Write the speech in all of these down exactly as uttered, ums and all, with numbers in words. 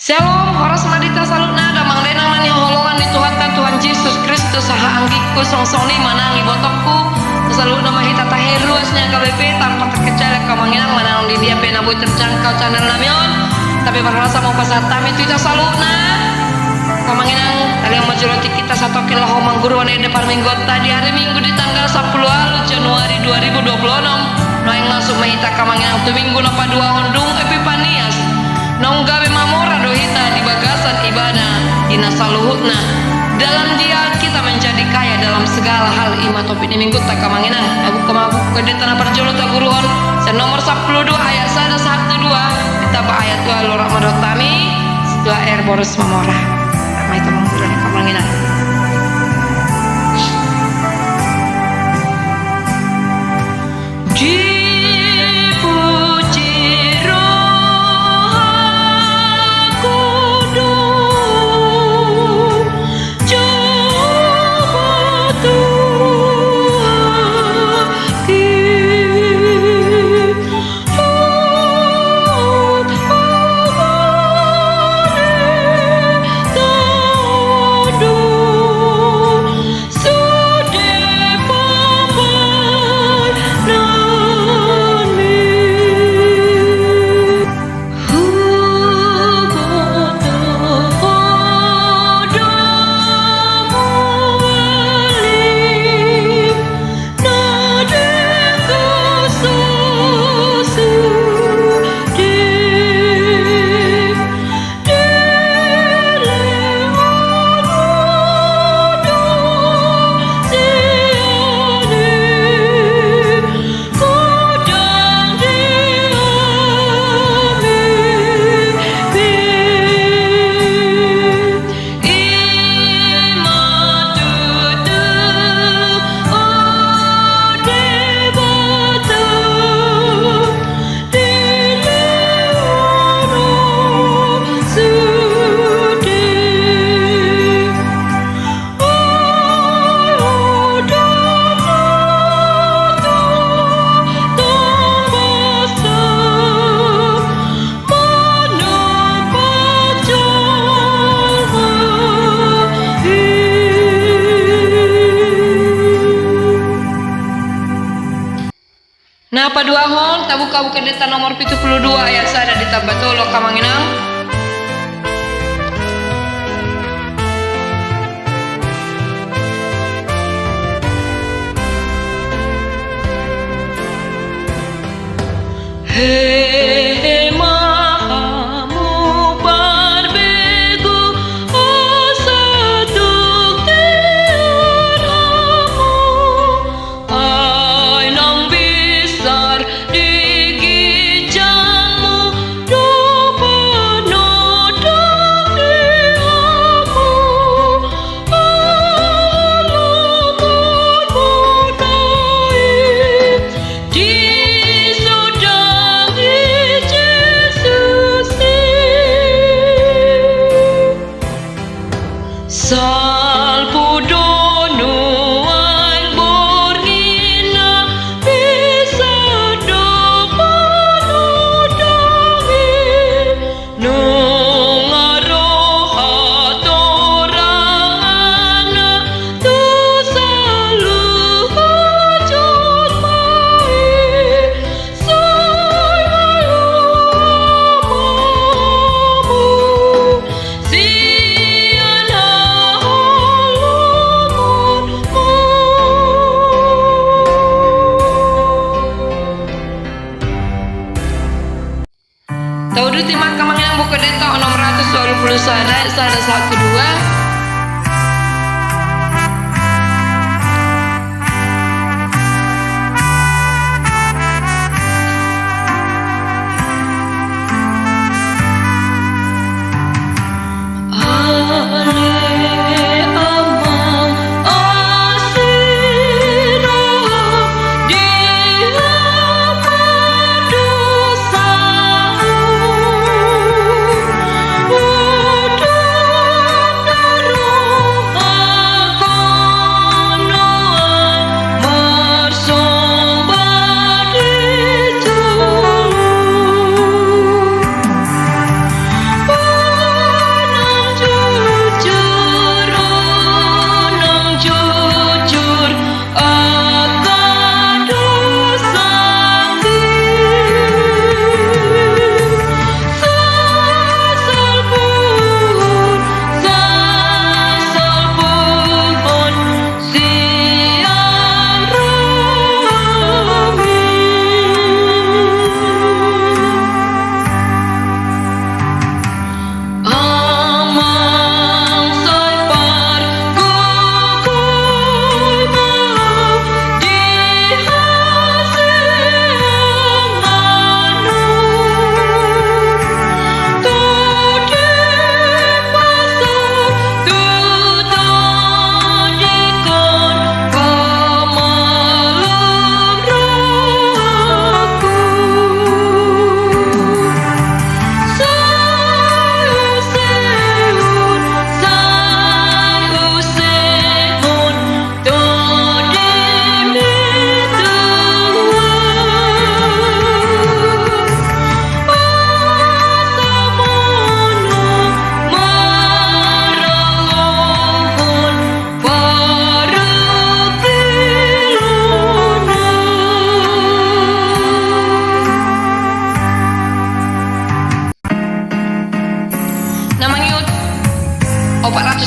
Syalom, horas ma di hita saluhutna, damang dainang na hinaholongan ni Tuhanta, Tuhan Jesus Kristus, haha anggingku, songon i ma nang ibotongku. Saluhutna ma hita tahe ruas ni H K B P tanpa terkecuali, angka amang inang, manang di dia pe na boi terjangkau channel nami on. Tape marhoras ma hupasahat hami tu hita saluhutna. Angka amang inang, taringot ma jolo tingki ta satongkin laho mangguru ende parmingguonta di ari Minggu di tanggal sampulu ualu Januari dua ribu dua puluh onom. Nuaeng masuk ma hita, angka amang inang, tu Minggu na paduahon dung Epipanias. Naung gabe mamora do hita di bagasan ibadah i na saluhutna. Dalam Dia kita menjadi kaya dalam segala hal, i ma topik ni Minggunta, angka amang inang. Tabuka ma buku endenta na parjolo taguruhon, sian nomor sampulu dua ayat sada sahat tu dua, ditambah ayat dua, laho rap ma dohot hami, Situa R. Boros Mamora. Rap ma hita mangguru, angka amang inang. Dipuji rohaku do, Jahowa Tuhanki. Na paduahon, tabuka buku endenta nomor pitu pulu dua ayat sada ditambah tolu, angka amang inang. Hehe ma hamu parbegu, asa tung tiur hamu. Ai naung binsar di ginjangmu, dohot panondang di hamu, ala muna i disodangi Jesus i. Salpu do nuaeng borngin na binsar dohot panondang i, nunga ro hatoranganna tu saluhut jolma i. Sai haluaonmu sian haholonganmu. Tauduti ma, angka amang inang, buku endenta onom ratus walu pulu sada, sada sahat tu dua.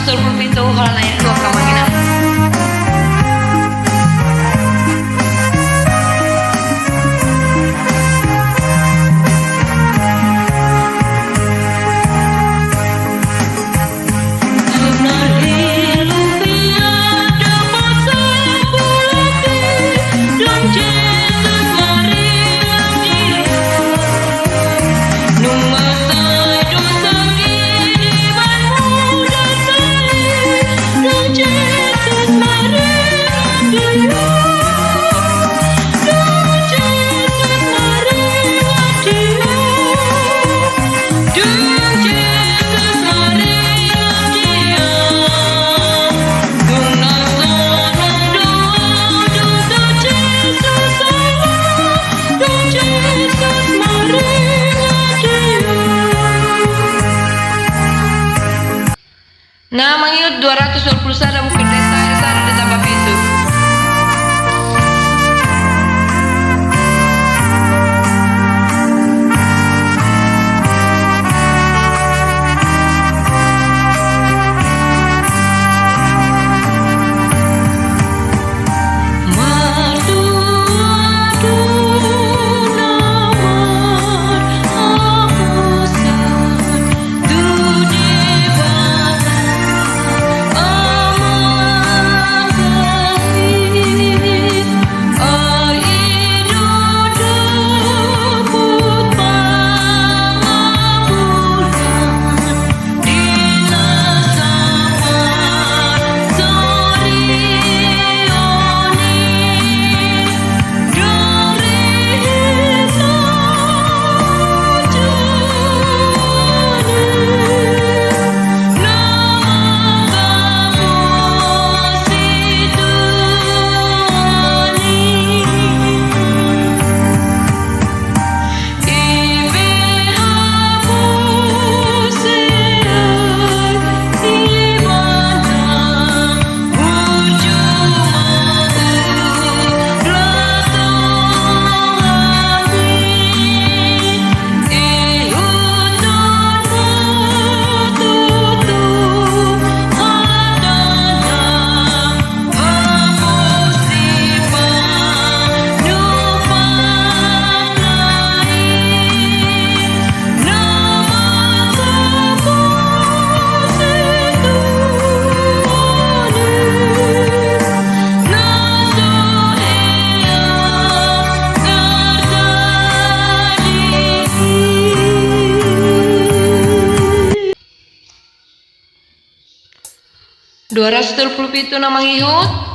Tolu pulu pitu, holan na i tu angka amang inang. Na mangihut dua ratus dua pulu sada, mungkin desa, desa, ditambah pitu. Dua ratus tolu pulu pitu na mangihut.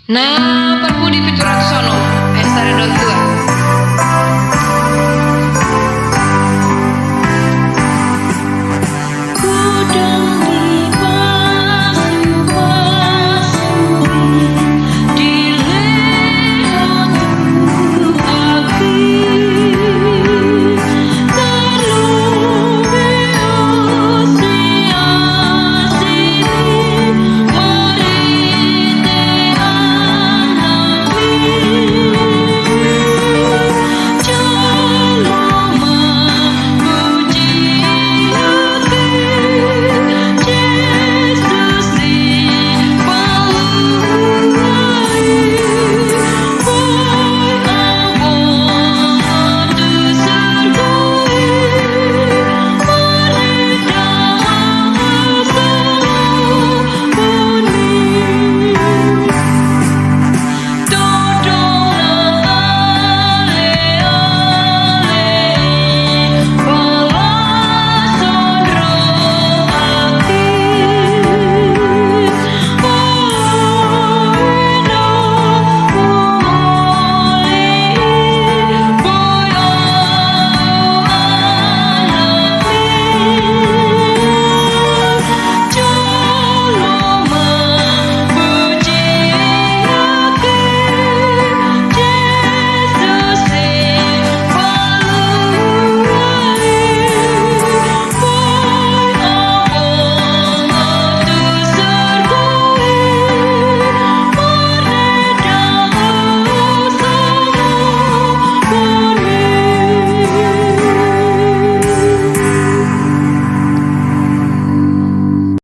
Na parpudi pitu ratus onom, ayat sada dohot dua.